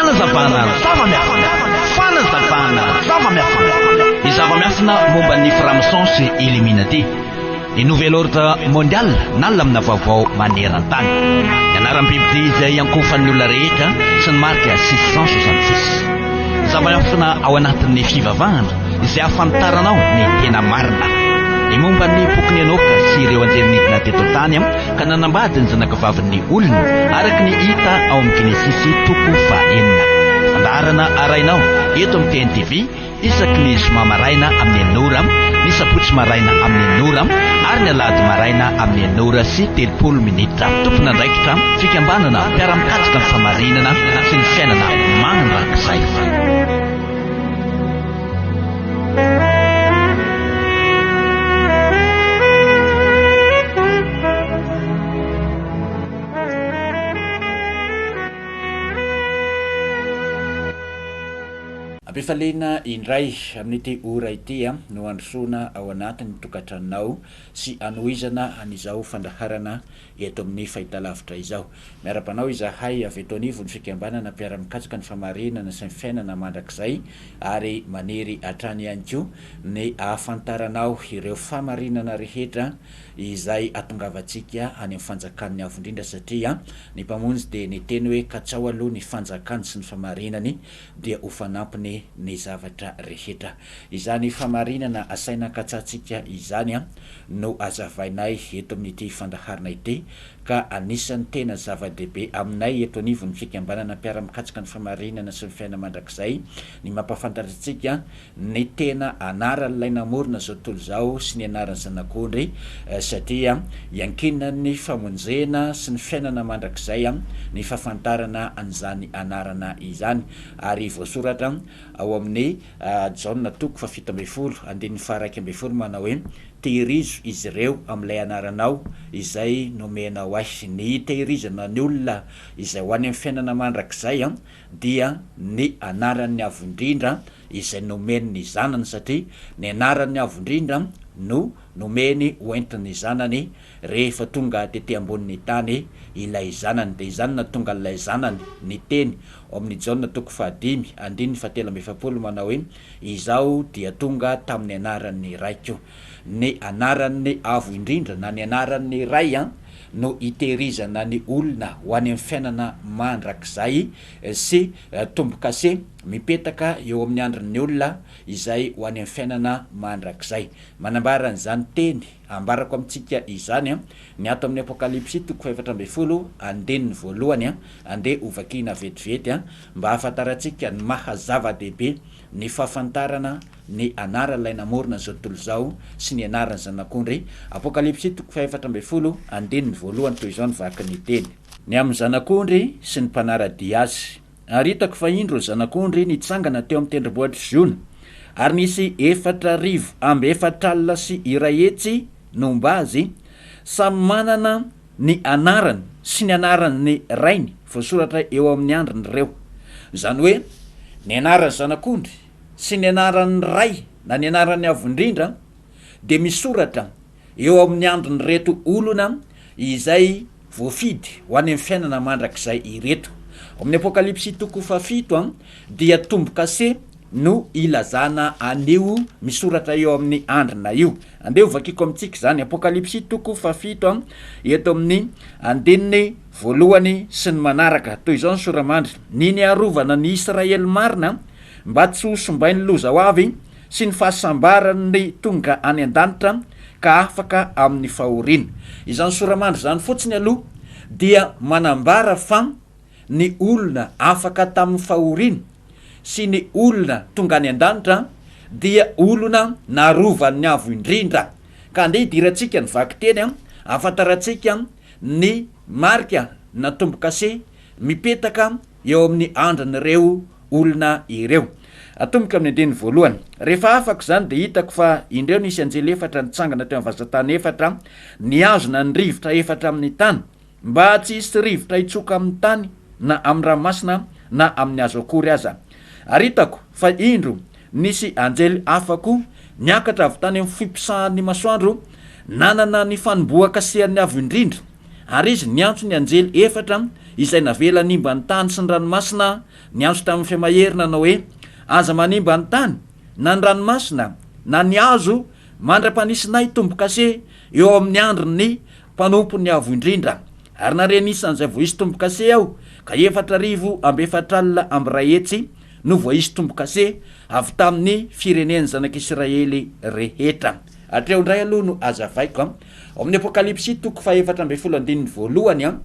Fanazavana zava-miafina. Fanazavana zava-miafina. Ny zava-miafina momba ny franc-maçon sy Illuminati. Ny Nouvel Ordre Mondial na lamina vaovao maneran-tany. Ny anaram-bibidia izay iankohofan'ny olona rehetra sy ny marika 666. Ny zava-miafina ao anatin'ny fivavahana izay ahafantaranao ny tena marina. Ny momba ny bokin'i Enoka sy ireo anjely nidina teto an-tany ka nanambady ny zanakavavin'ny olona, araka ny hita ao amin'ny Genesisy toko fahenina. Fandaharana arahinao eto amin'ny TNTV isaky ny zoma maraina amin'ny enina ora, ny sabotsy maraina amin'ny enina ora ary ny alahady maraina amin'ny enina ora sy 30 minitra. Tompon'andraikitra, fikambanana mpiara-mikatsaka ny fahamarinana sy ny fiainana mandrakizay. Ampifaliana indray amin'ity ora ity no handrosoana ao anatin'ny tokantranonao sy hanohizana an'izao fandaharana eto amin'ny fahitalavitra izao. Miarahaba anao izahay avy eto anivon'ny fikambanana mpiara-mikatsaka ny famarinana sy ny fiainana mandrakizay ary maniry hatrany ihany koa ny hahafantaranao ireo famarinana rehetra izay hatongavantsika any amin'ny fanjakan'ny Avo Indrindra satria ny Mpamonjy dia niteny hoe katsao aloha ny fanjakany sy ny famarinany dia ho fanampiny ny zavatra rehetra. Izany famarinana asaina katsahantsika izany no hazavainay eto amin'ity fandaharana ity ka anisan'ny tena zava-dehibe aminay eto anivon'ny fikambanana mpiara-mikatsaka ny famarinana sy ny fiainana mandrakizay ny mampahafantatra antsika ny tena anaran'ilay namorona izao tontolo izao sy ny anaran'ny Zanak'ondry satria iankinan'ny famonjena sy ny fiainana mandrakizay ny fahafantarana an'izany anarana izany ary voasoratra ao amin'ny Jaona toko faha-17 andininy faha-11 manao hoe, Tehirizo izy ireo amin'ilay anaranao izay nomenao ahy. Ny hitehirizana ny olona izay ho any amin'ny fiainana mandrakizay dia ny anaran'ny Avo Indrindra izay nomeny ny Zanany satria ny anaran'ny Avo Indrindra no nomeny ho entin'ny Zanany rehefa tonga tety ambonin'ny tany ilay Zanany. Dia izany no nahatonga an'ilay Zanany niteny ao amin'ny Jaona toko fahadimy andininy fahatelo amby efapolo manao hoe, Izaho dia tonga tamin'ny anaran'ny Raiko. Ny anaran'ny Avo Indrindra na ny anaran'ny Ray no itehirizana ny olona ho any amin'ny fiainana mandrakizay sy tombo-kase mipetaka eo amin'ny andrin'ny olona izay ho any amin'ny fiainana mandrakizay. Manambara an'izany teny ambarako amintsika izany ny ato amin'ny Apokalypsy toko faha-14 andininy voalohany. Andeha hovakiana vetivety mba hahafantarantsika ny maha zava-dehibe ny fahafantarana ny anaran'ilay namorona izao tontolo izao sy ny anaran'ny Zanak'ondry. Apokalypsy toko faha-14 andininy voalohany toy izao ny vakin'ny teny. Ny amin'ny Zanak'ondry sy ny mpanara-dia azy. Ary hitako fa indro ny Zanak'ondry nitsangana teo amin'ny tendrombohitr'i Ziona, ary nisy 144 000 nomba azy, samy manana ny anarany sy ny anaran'ny rainy voasoratra eo amin'ny andriny ireo. Izany hoe, ny anaran'ny Zanak'ondry sy ny anaran'ny Ray na ny anaran'ny Avo Indrindra dia misoratra eo amin'ny andrin'ireto olona izay voafidy ho any amin'ny fiainana mandrakizay ireto. Ao amin'ny Apokalypsy toko fahafito dia tombo-kase no ilazana an'io misoratra eo amin'ny andrina io. Andeha ho vakiko amintsika izany, Apokalypsy toko fahafito eto amin'ny andininy voalohany sy ny manaraka. Toy izao ny sora-mandry, Ny niarovana ny Israely marina mba tsy ho simbain'ny loza ho avy sy ny fahasambaran'ny tonga any an-danitra ka afaka amin'ny fahoriana. Izany sora-mandry izany fotsiny aloha dia manambara fa ny olona afaka tamin'ny fahoriana sy ny olona tonga any an-danitra dia olona narovan'ny Avo Indrindra. Ka andeha hidirantsika ny vakiteny ahafantarantsika ny marika na tombo-kase mipetaka eo amin'ny andrin'ireo olona ireo. Atomboka amin'ny andininy voalohany. Rehefa afaka izany dia hitako fa indreo nisy anjely efatra nitsangana teo amin'ny vazan-tany efatra, nihazona ny rivotra efatra amin'ny tany, mba tsy hisy rivotra hitsoka amin'ny tany na amin'ny ranomasina na amin'ny hazo akory aza. Ary hitako fa indro nisy anjely hafa koa niakatra avy tany amin'ny fiposahan'ny masoandro, nanana ny fanombohan-kasihan'ny Avo Indrindra. Ary izy niantso ny anjely efatra izay navela hanimba ny tany sy ny ranomasina, niantso tamin'ny feo mahery nanao hoe, Aza manimba ny tany, na ny ranomasina, na ny hazo, mandra-panisinay tombo-kase eo amin'ny andrin'ny mpanompon'ny Avo Indrindra. Ary nahare ny isan'izay voaisy tombo-kase aho, ka 144 000 no voaisy tombo-kase avy tamin'ny firenen'ny zanak'Isiraely rehetra. Hatreo indray aloha no hazavaiko. Ao amin'ny Apokalypsy toko faha-14 andininy voalohany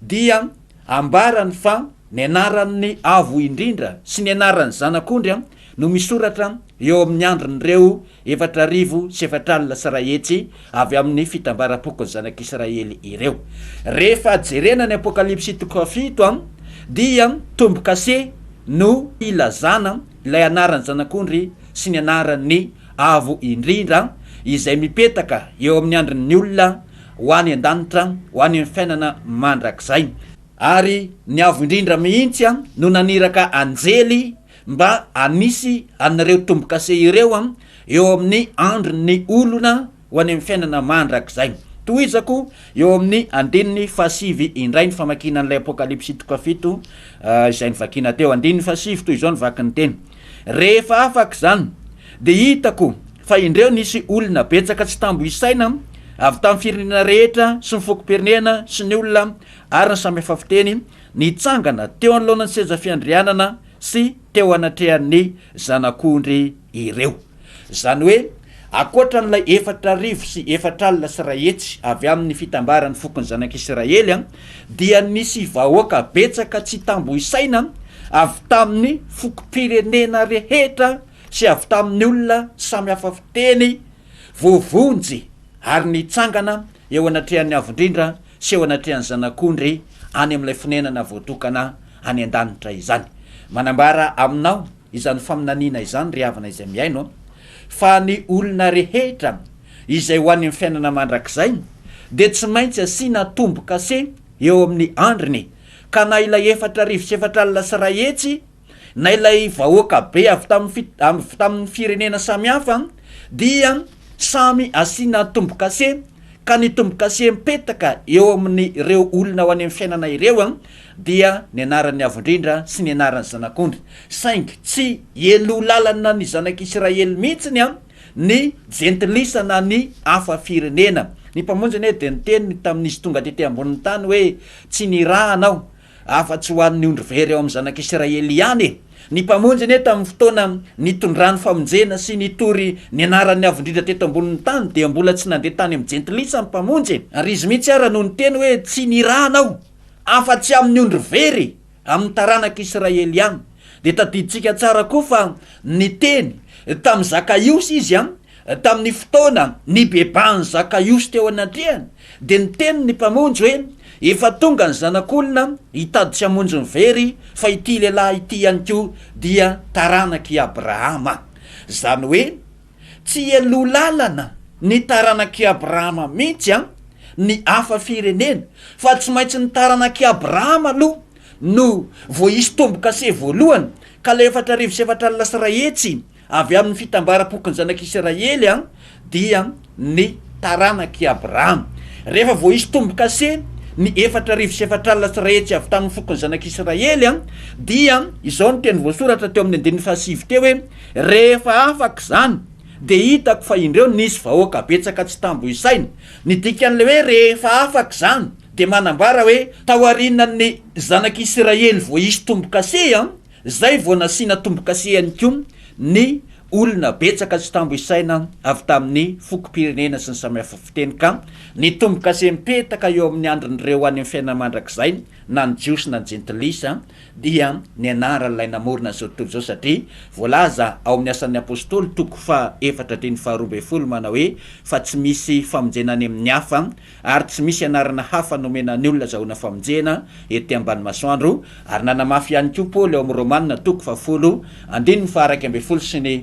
dia ambarany fa ny anaran'ny Avo Indrindra sy ny anaran'ny Zanak'ondry no misoratra eo amin'ny andrin'ireo 140 400 avy amin'ny fitambaram-pokon'ny zanak'Israely ireo. Rehefa jerena ny Apokalypsy toko fahafito dia tombo-kase no ilazana ilay anaran'ny Zanak'ondry sy ny anaran'ny Avo Indrindra izay mipetaka eo amin'ny andrin'ny olona ho any an-danitra, ho any amin'ny fiainana mandrakizay. Ary ny Avo Indrindra mihitsy no naniraka anjely mba hanisy an'ireo tombo-kase ireo eo amin'ny andrin'ny olona ho any amin'ny fiainana mandrakizay. Tohizako eo amin'ny andininy fahasivy indray ny famakiana an'ilay Apokalypsy toko fahafito izay novakiana teo. Andininy fahasivy, toy izao ny vakin'ny teny, Rehefa afaka izany, dia hitako fa indreo nisy olona betsaka tsy tambo isaina avy tamin'ny firenena rehetra sy ny fokom-pirenena sy ny olona ary ny samy hafa fiteny, nitsangana teo anoloan'ny seza fiandrianana sy teo anatrehan'ny Zanak'ondry ireo. Izany hoe, ankoatra an'ilay 140 400 avy amin'ny fitambaran'ny fokon'ny zanak'Isiraely, dia nisy vahoaka betsaka tsy tambo isaina avy tamin'ny fokom-pirenena rehetra sy avy tamin'ny olona samy hafa fiteny voavonjy ary nitsangana eo anatrehan'ny Avo Indrindra sy eo anatrehan'ny Zanak'ondry any amin'ilay fonenana voatokana any an-danitra izany. Manambara aminao izany faminaniana izany, ry havana izay mihaino, fa ny olona rehetra izay ho any amin'ny fiainana mandrakizay dia tsy maintsy asiana tombo-kase eo amin'ny andriny, ka na ilay 140 400 na ilay vahoaka be avy tamin'ny fi, avy tamin'ny firenena samihafa dia samy asiana tombo-kase, ka ny tombo-kase mipetaka eo amin'ireo olona ho any amin'ny fiainana ireo dia ny anaran'ny Avo Indrindra sy ny anaran'ny Zanak'ondry. Saingy tsy heloha lalana ny zanak'Isiraely mihitsy ny jentilisa na ny hafa firenena. Ny Mpamonjy anie dia niteny tamin'izy tonga tety ambonin'ny tany hoe, Tsy nirahana aho afa-tsy ho an'ny ondry very ao amin'ny zanak'Isiraely ihany e! Ny Mpamonjy anie tamin'ny fotoana nitondrany famonjena sy nitory ny anaran'ny Avo Indrindra teto ambonin'ny tany dia mbola tsy nandeha tany amin'ny jentilisa ny Mpamonjy e! Ary Izy mihitsy ara no niteny hoe tsy nirahana aho afa-tsy amin'ny ondry very amin'ny taranak'Isiraely ihany. Dia tadidintsika tsara koa fa niteny tamin'i Zakaiosy Izy an! Tamin'ny fotoana nibebahan'i Zakaiosy teo anatrehany, dia niteny ny Mpamonjy hoe, Efa tonga ny Zanak'olona hitady sy hamonjy ny very, fa ity lehilahy ity ihany koa dia taranak'i Abrahama. Izany hoe, tsy hialoha lalana ny taranak'i Abrahama mihitsy ny hafa firenena, fa tsy maintsy ny taranak'i Abrahama aloha no voaisy tombo-kase voalohany, ka ilay 140 400 Avy amin'ny fitambaram-pokon'ny zanak'Isiraely dia ny taranak'i Abrahama. Rehefa voaisy tombo-kase ny 140 400 avy tamin'ny fokon'ny zanak'Isiraely dia izao ny teny voasoratra teo amin'ny andininy fahasivy teo hoe, Rehefa afaka izany dia hitako fa indreo nisy vahoaka betsaka tsy tambo isaina. Ny dikan'ilay hoe rehefa afaka izany dia manambara hoe taorianan'ny zanak'Isiraely voaisy tombo-kase Zay vao nasiana tombokase ihany koa ny olona betsaka tsy tambo isaina avy tamin'ny fokom-pirenena sy ny samihafa fiteny ka ny tombokase mipetaka eo amin'ny andrin'ireo any amin'ny fiainana mandrakizay na ny Jiosy na ny Jentilisa dia ny anaran'ilay namorona an'izao tontolo izao satria voalaza ao amin'ny Asan'ny Apostoly toko faha efatra andininy faha 12 manao hoe fa tsy misy famonjena any amin'ny hafa ary tsy misy anarana hafa nomena ny olona azahoana famonjena ety ambany masoandro, ary nanamafy ihany koa Paoly ao amin'ny Romana toko fahafolo andininy faha-11 sy ny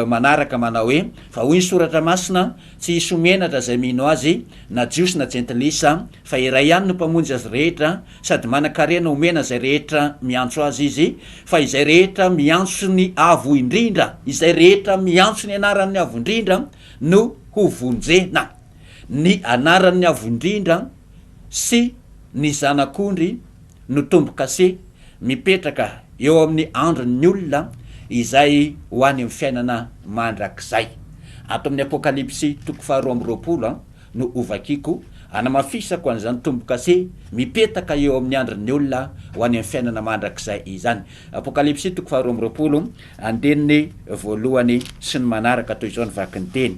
manaraka manao hoe, Fa hoy ny Soratra Masina, Tsy hisy ho menatra izay mino Azy, na Jiosy na Jentilisa, fa iray ihany no Mpamonjy azy rehetra, sady manan-karena homena izay rehetra miantso Azy Izy, fa izay rehetra miantso ny Avo Indrindra, izay rehetra miantso ny anaran'ny Avo Indrindra no hovonjena. Ny anaran'ny Avo Indrindra. sy ny Zanak'ondry no tombo-kase mipetraka eo amin'ny andron'ny olona izay ho any amin'ny fiainana mandrakizay. Ato amin'ny Apokalypsy toko faharoa amby 20 no hovakiko, hanamafisako an'izany tombo-kase mipetaka eo amin'ny andron'ny olona ho any amin'ny fiainana mandrakizay izany. Apokalypsy toko faharoa amby 20, andininy voalohany sy ny manaraka, toy izao ny vakin'ny teny.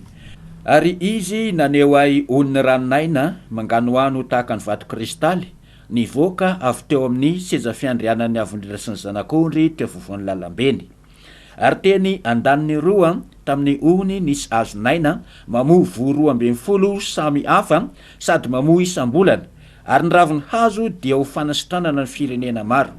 Ary izy naneho ahy onin'ny ranon'aina manganohano tahaka ny vato kristaly, nivoaka avy teo amin'ny seza fiandrianan'ny Avo Indrindra sy ny Zanak'ondry teo afovoan'ny lalambeny. Ary teny andaniny roa tamin'ny ony nisy hazon'aina mamoa voa 12 samy hafa sady mamoa isam-bolana, ary ny ravin'ny hazo dia ho fanasitranana ny firenena maro.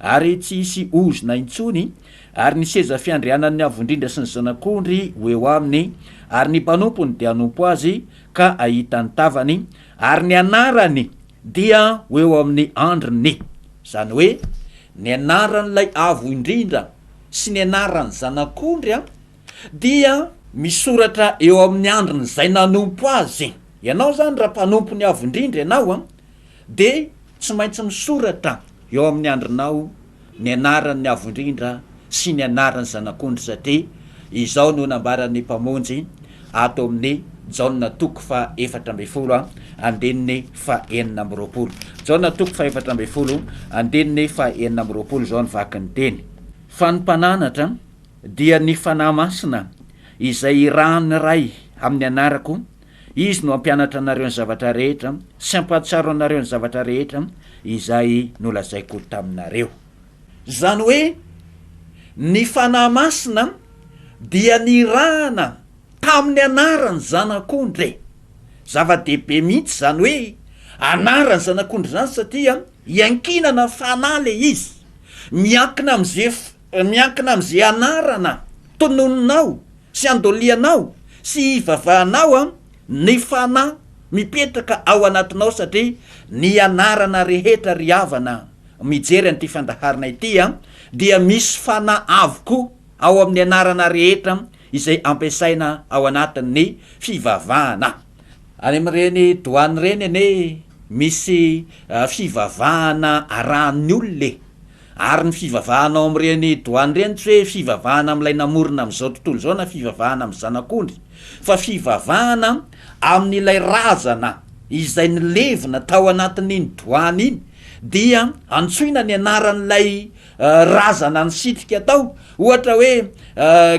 Ary tsy hisy ozona intsony, ary ny seza fiandrianan'ny Avo Indrindra sy ny Zanak'ondry ho eo aminy, ary ny mpanompony dia hanompo azy ka hahita ny tavany, ary ny anarany dia ho eo amin'ny andriny. Izany hoe, ny anaran'ilay Avo Indrindra sy ny anaran'ny Zanak'ondry dia misoratra eo amin'ny andrin'izay nanompo azy. Ianao izany raha mpanompon'ny Avo Indrindra ianao, dia tsy maintsy misoratra eo amin'ny andrinao ny anaran'ny Avo Indrindra sy ny anaran'ny Zanak'ondry satria izao no nambaran'ny Mpamonjy ato amin'ny Jaona toko faha 14 andininy faha 26. Jaona toko faha 14 andininy faha 26 izao ny vakin'ny teny. Fa ny Mpananatra dia ny Fanahy Masina izay irahan'ny Ray amin'ny anarako, Izy no hampianatra anareo ny zavatra rehetra sy hampahatsiaro anareo ny zavatra rehetra izay nolazaiko taminareo. Izany hoe, ny Fanahy Masina dia nirahana tamin'ny anaran'ny Zanak'ondry. Zava-dehibe mihitsy izany hoe anaran'ny Zanak'ondry izany satria iankinana Fanahy ilay izy. Miankina amin'izay miankina amin'izay anarana tononinao sy andolianao sy ivavahanao ny fanahy mipetraka ao anatinao satria ny anarana rehetra ry havana mijery an'ity fandaharana ity dia misy fanahy avokoa ao amin'ny anarana rehetra izay ampiasaina ao anatin'ny fivavahana. Any amin'ireny doany ireny anie misy fivavahana arahan'ny olona e! Ary ny fivavahana ao amin'ireny doany ireny tsy hoe fivavahana amin'ilay namorona amin'izao tontolo izao na fivavahana amin'ny zanak'ondry fa fivavahana amin'ilay razana izay nilevina tao anatin'iny doany iny dia antsoina ny anaran'ilay razana nisitrika tao, ohatra hoe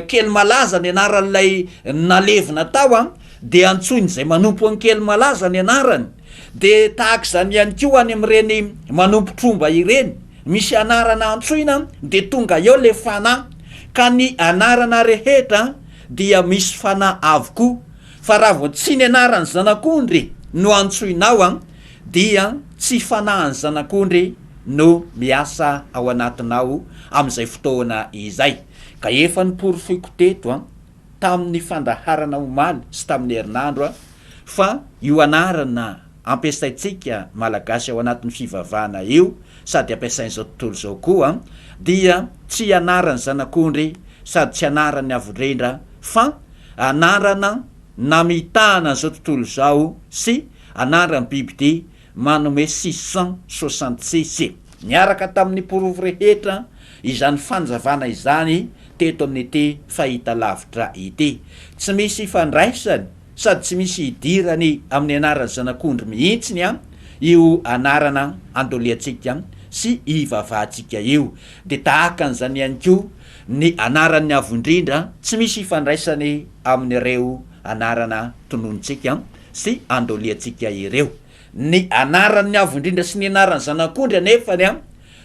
Kelimalaza ny anaran'ilay nalevina tao an, dia antsoin'izay manompo an'i Kelimalaza ny anarany. Dia tahaka izany ihany koa any amin'ireny manompo tromba ireny, misy anarana antsoina dia tonga eo ilay fanahy, ka ny anarana rehetra dia misy fanahy avokoa, fa raha vao tsy ny anaran'ny zanak'ondry no antsoinao an, dia tsy fanahin'ny zanak'ondry no miasa ao anatinao amin'izay fotoana izay. Ka efa noporofoiko teto an, tamin'ny fandaharana omaly sy tamin'ny herinandro an, fa io anarana ampiasaintsika Malagasy ao anatin'ny fivavahana io sady ampiasain'izao tontolo izao koa dia tsy anaran'ny Zanak'ondry sady tsy anaran'ny Avodrendra fa anarana namitahana an'izao tontolo izao sy anaran'ny bibidia manome 666 niaraka tamin'ny porofo rehetra izany fanjavana izany teto amin'ity fahitalavitra ity. Tsy misy ifandraisany sady tsy misy idirany amin'ny anaran'ny Zanak'ondry mihitsy ny io anarana andoliantsika sy ivavahantsika io. Dia tahaka an'izany ihany koa ny anaran'ny Avo Indrindra, tsy misy ifandraisany amin'ireo anarana tononintsika sy andoliantsika ireo. Ny anaran'ny Avo Indrindra sy ny anaran'ny Zanak'ondry anefany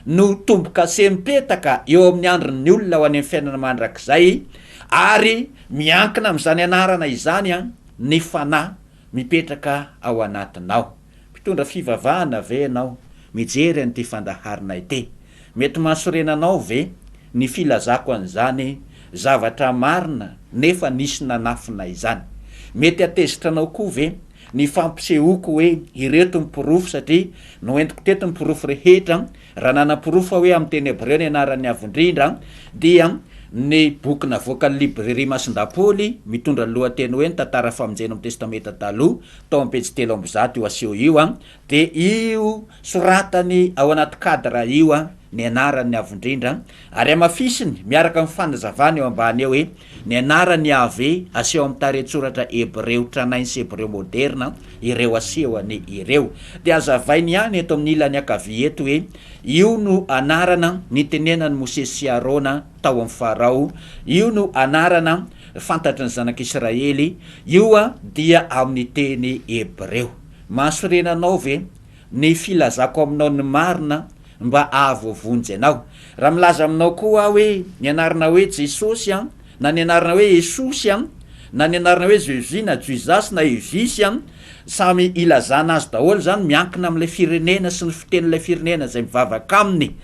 no tombo-kase mipetaka eo amin'ny andron'ny olona ho any amin'ny fiainana mandrakizay, ary miankina amin'izany anarana izany ny fanahy mipetraka ao anatinao. Mpitondra fivavahana ve ianao mijery an'ity fandaharana ity? Mety mahasorena anao ve ny filazako an'izany zavatra marina nefa nisy nanafina izany? Mety hatezitra anao koa ve ny fampisehoako hoe ireto ny porofo satria noentiko teto ny porofo rehetra, raha nanaporofo aho hoe amin'ny teny hebreo ny anaran'ny Avo Indrindra dia Ny boky navoakan'ny Librairie Masindahy-Paoly, mitondra ny lohateny hoe Ny Tantara Famonjena ao amin'ny Testamenta Taloha, tao amin'ny pejy 103 io aseho io, dia io soratany ao anaty cadre io ny anaran'ny Avo Indrindra, ary hamafisiny miaraka amin'ny fanazavana eo ambany eo hoe ny anaran'i Yahveh aseho amin'ny tarehin-tsoratra hebreo tranainy sy hebreo moderina ireo asehony ireo. Dia hazavainy ihany eto amin'ny ilany ankavia eto hoe Io no anarana nitenenan'i Mosesy sy Arona tao amin'i Farao, io no anarana fantatry ny zanak'Israely, io dia amin'ny teny hebreo. Mahasorena anao ve ny filazako aminao ny marina mba hahavoavonjy anao? Raha milaza aminao koa aho hoe ny anarana hoe Jesosy na ny anarana hoe Esosy na ny anarana hoe Jesus na Juidas na Evis, samy ilazana azy daholo izany, miankina amin'ilay firenena sy ny fitenin'ilay firenena izay mivavaka aminy.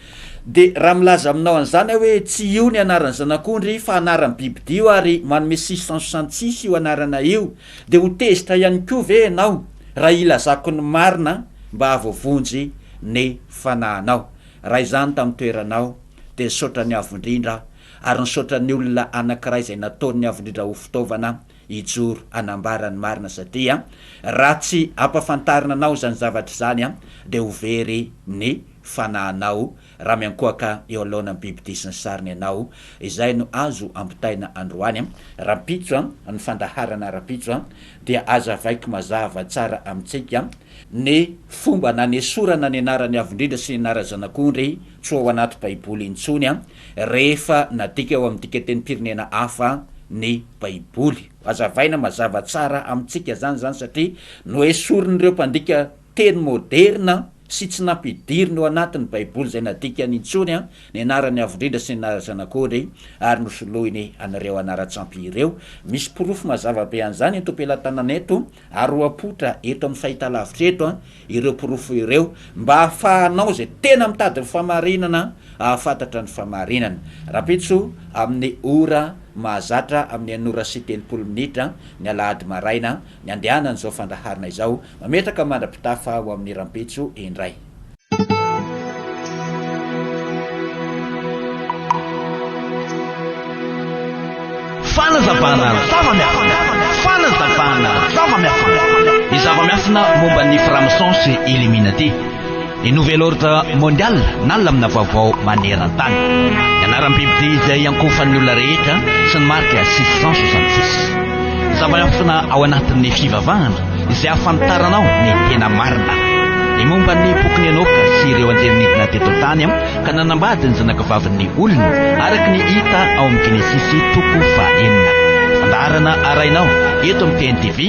Dia raha milaza aminao an'izany aho hoe tsy io ny anaran'ny zanak'ondry fa anaran'ny bibidia io ary manome 666 io anarana io, dia ho tezitra ihany koa ve ianao raha ilazako ny marina mba hahavoavonjy ny fanahinao? Raha izany tamin'ny toeranao, dia nisaotra ny Avo Indrindra aho, ary nisaotra ny olona anankiray izay nataon'ny Avo Indrindra ho fitaovana hijoro hanambara ny marina satria raha tsy ampafantarina anao izany zavatra izany dia ho very ny fanahinao raha miankohaka eo anoloanan'ny bibidia sy ny sariny ianao. Izay no azo ampitaina androany. Rahampitso, ny fandaharana rahampitso dia azavaiko mazava tsara amintsika ny fomba nanesorana ny anaran'ny Avo Indrindra sy ny anaran'ny Zanak'ondry tsy ho ao anaty Baiboly intsony rehefa nadika ho amin'ny dikatenim-pirenena hafa ny Baiboly. Hazavaina mazava tsara amintsika izany izany satria noesorin'ireo mpandika teny moderina sy tsy nampidiriny ao anatin'ny Baiboly izay nadikany intsony ny anaran'ny Avo Indrindra sy ny anaran'ny Zanak'ondry ary nosoloiny an'ireo anaran-tsampy ireo. Misy porofo mazava be an'izany eto am-pelatanana eto ary ho apoitra eto amin'ny fahitalavitra eto ireo porofo ireo mba hahafahanao izay tena mitady ny fahamarinana hahafantatra ny fahamarinana. Rahampitso amin'ny ora mahazatra amin'ny enina ora sy 30 minitra ny alahady maraina ny andehanan'izao fandaharana izao. Mametraka mandra-pitafa ho amin'ny rahampitso indray. Fanazavana zava-miafina, fanazavana zava-miafina, ny zava-miafina momba ny franc-maçon sy Illuminati, ny nouvel ordre mondial na lamina vaovao maneran-tany, ny anaram-bibidia izay iankohofan'ny olona rehetra sy ny marika 666. Zava-miafina ao anatin'ny fivavahana izay ahafantaranao ny tena marina. Ny momba ny bokin'i Enoka sy ireo anjely nidina teto an-tany ka nanambady ny zanakavavin'ny olona, araka ny hita ao amin'ny Genesisy toko fahenina. Fandaharana arahinao eto amin'ny TNTV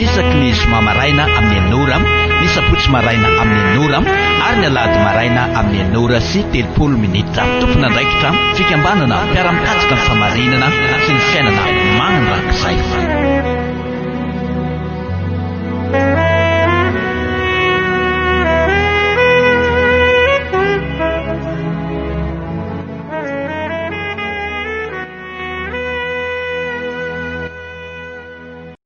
isaky ny zoma maraina amin'ny enina ora, ny sabotsy maraina amin'ny enina ora ary ny alahady maraina amin'ny enina ora sy 30 minitra. Tompon'andraikitra, fikambanana mpiara-mikatsaka ny fahamarinana sy ny fiainana mandrakizay.